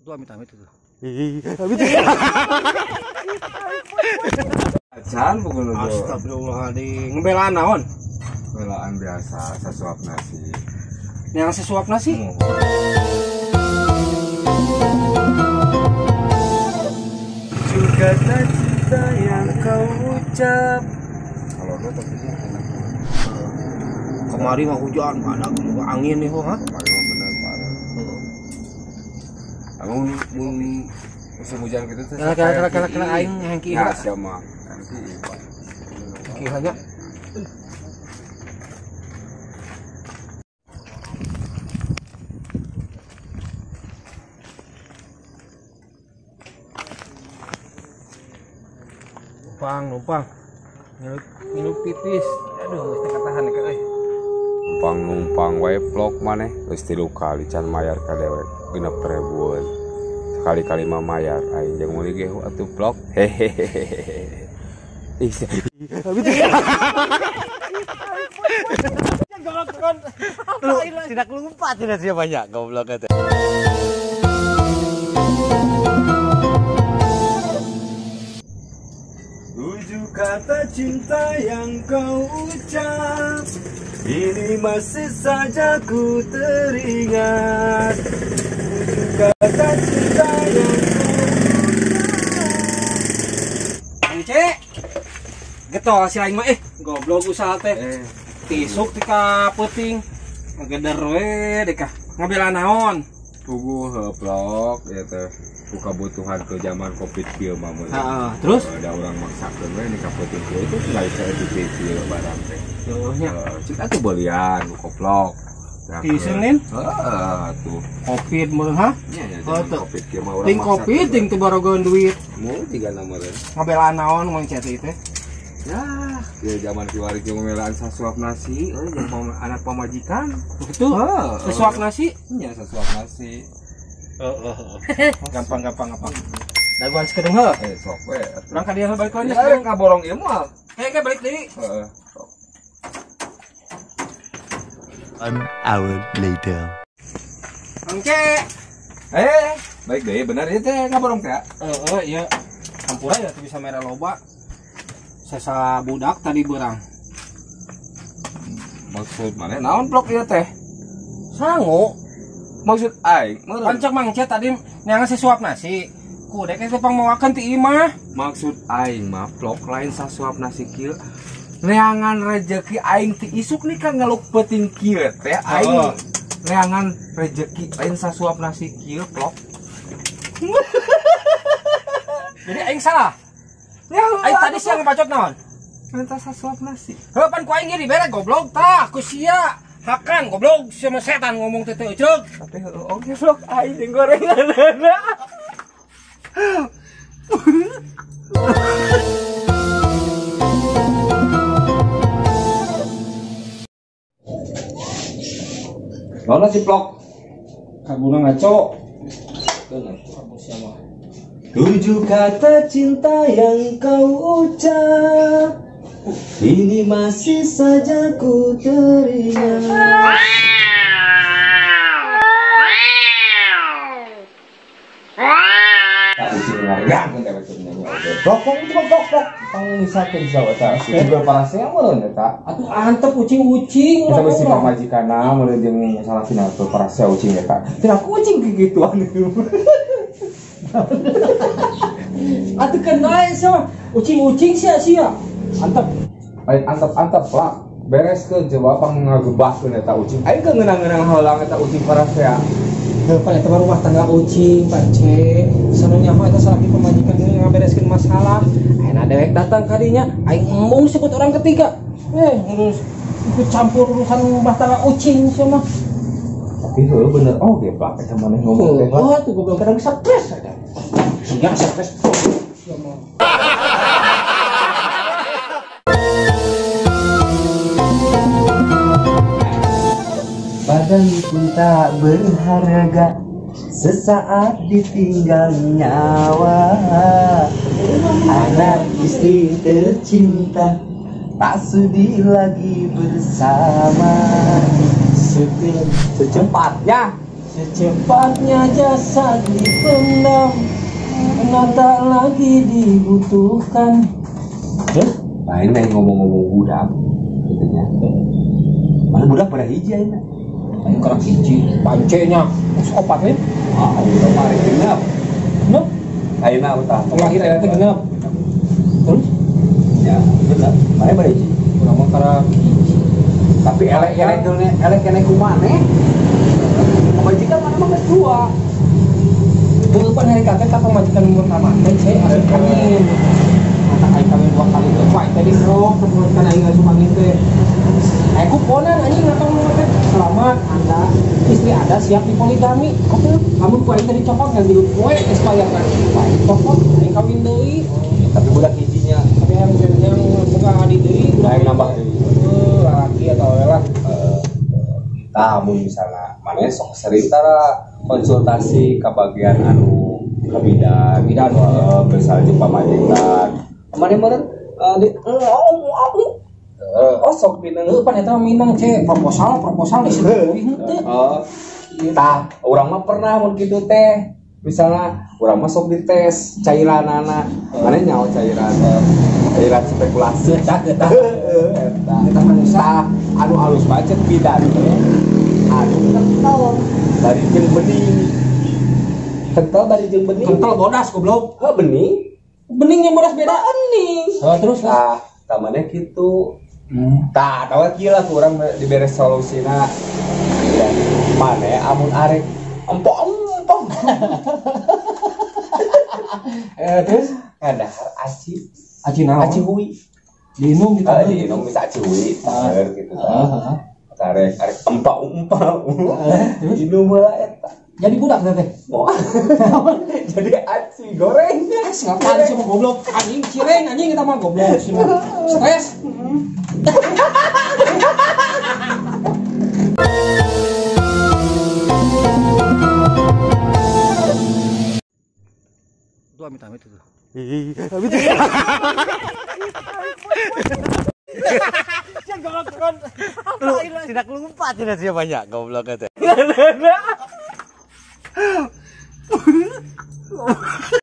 Itu amit-amit itu. Acan pokoknya. Astagfirullahaladzim. Ngebelaan naon? Belaan biasa, sesuap nasi. Yang sesuap nasi? Juga cinta yang kau ucap. Kalau lu tapi enak. Kemarin mah hujan, ada juga angin nih, ha? Kemarin mah bener parah. Emang mun musim hujan gitu tuh. Kala aing hengki ya, siapa? Hengki. Hengki aja. Numpang, ngilup pipis. Aduh, geus teu katahan ka euy. Numpang wae vlog maneh geus 3 kali can mayar ka dewek 6.000-an. Sekali-kali mah mayar aing jeung meuli ge atuh vlog. Hehehe. Ih. Tidak lupa tidak siapa banyak goblok eta. Tujuh kata cinta yang kau ucap, ini masih saja ku teringat. Tujuh kata cinta yang kau ucap. Cek, getol si aing mah goblok usaha teh. Tisuk tika peuting, ngegeder we deka. Ngabela naon? Puguh heuplok ya teh. Kebutuhan ke zaman covid kieu mah mun. Heeh, terus ada orang maksakeun we nikah peuting kieu itu tinggal dieu kieu barang teh. Heuh nya. Cik atuh beulian ku koplok. Di Senin? Heeh atuh. Covid meureun ha? Nya nya covid kieu mah urang. Ting covid ting teu barogeun duit. Mun tigana meureun. Ngabelaan naon mun cek teh? Ya, ya zaman kiwari kieu ngabelaan sasuap nasi euy jeung anak pamajikan. Begitu? Heeh. Sasuap nasi? Nya sasuap nasi. Gampang. Daguan sekedeng heuh. Sok we. Urang ka dieu balik lagi. Ya ngaborong ieu moal. Hei, balik deui. Heeh. Sok. 1 hour later. Engke. Balik deui bener ieu teh ngaborong teh. Heeh, ieu. Hampura ya teu bisa mere loba. Sesa budak tadi beurang. Maksud maneh naon blok ieu teh? Sangu. Maksud aing pancak mangce tadi neangan sesuap nasi ku dek teh pangmawakeun ti imah. Maksud aing mah vlog lain sasuap nasi kieu neangan rejeki aing ti isuk nih kan ngeluk peuting kieu teh aing neangan rejeki lain sasuap nasi kieu vlog. Jadi aing salah ya, aing tadi siang ngebacot naon minta sasuap nasi heuh pan ku aing ge dibere goblok tah ku sia hakan goblok sama setan ngomong teh teh ucreg. Tapi oke vlog aing jeung gorengan. Mana si vlog? Kabuna ngaco. Kabur siapa? 7 kata cinta yang kau ucap, ini masih saja ku teringat. Atuh antep ucing-ucing. Kita mesti pamajikanna mun jeung salah sina parasea ucing eta. Tidak kucing kegituan. Atuh kena sia ucing-ucing sia sia. Antep. Lain antep-antep lah. Bereskeun coba pang ngagebahkeun eta ucing. Aing keur ngeunang-ngeunang heulang eta ucing parasea. Heuh pan eta rumah tangga ucing pance. Sanunya mah eta salaki pamajikan ngabereskeun masalah. Ayeuna dewek datang ka dinya aing embung sebut orang ketiga. Ngurus ikut campur urusan rumah tangga ucing sia mah. Tapi heuh bener oge plak eta maneh ngomong teh. Oh, tuh goblok kadang stres eta. Siga stres. Sia mah. Badan pun tak berharga sesaat ditinggal nyawa. Anak istri tercinta tak sudi lagi bersama. Secepatnya Secepatnya jasad dipendam, karena tak lagi dibutuhkan. Lain main ngomong-ngomong budak gitu nya. Mana budak pada hiji ayeuna? Aing karek hiji, pancenya geus opat we. Ah, udah mari genep. Genep? Ayeuna utah. Lahir ayeuna teh genep. Terus? Ya, genep. Mana pada hiji? Urang mah karek hiji. Tapi elek-elek elek keneh kumaneh. Pamajikan mana mah geus dua. Heueuh pan hari kakek ka pamajikan nu pertama teh ce asup angin. Mata aing kawin dua kali teh. Wah, teh diserok pamajikan aing asup angin teh. Aing kuponan anjing ngatong teh. Selamat Anda, istri Anda siap dipoligami. Atuh, lamun ku aing teh dicokot ngan tilu poe geus bayar kan. Wah, cokot aing kawin deui. Tapi budak hijinya, tapi yang boga adi deui, aing nambah deui. Heuh, lalaki atau awewe lah. Tah mun misalna maneh sok sering tara konsultasi ka bagian anu ka bidan, misalnya jeung pamajikan. Maneh meureun di oh sok mineng. Heuh pan eta mineng ce proposal disetujui henteu. Oh. Tah, urang mah pernah mun kitu teh. Misalna urang mah sok dites cairanana. Maneh nyaho cairan. Cairan spekulasi. Getah getah. Eta. Eta manusia Tah, anu alus bacet bidan teh. Anu kental bari jeung bening. Kental bari jeung bening. Kental bodas goblok. Heuh bening. Bening yang bodas beda. Bening. Oh, terus tah, tamannya kitu. Tah, tawa kieu lah ku urang dibere solusina. Ya, maneh amun arek empok-empok. Terus ngadahar aci. Aci naon? Aci hui. Diinum gitu. Diinum bisa aci hui, taher gitu tah. Arek arek empok-empok. Diinum heula eta. Jadi budak teh. Jadi aci goreng. Ngapain sih goblok? Anjing cireng anjing kita mah goblok sih. Stres. Tuh amit-amit itu. Amit. Lu tidak lompat tidak siapanya goblok teh.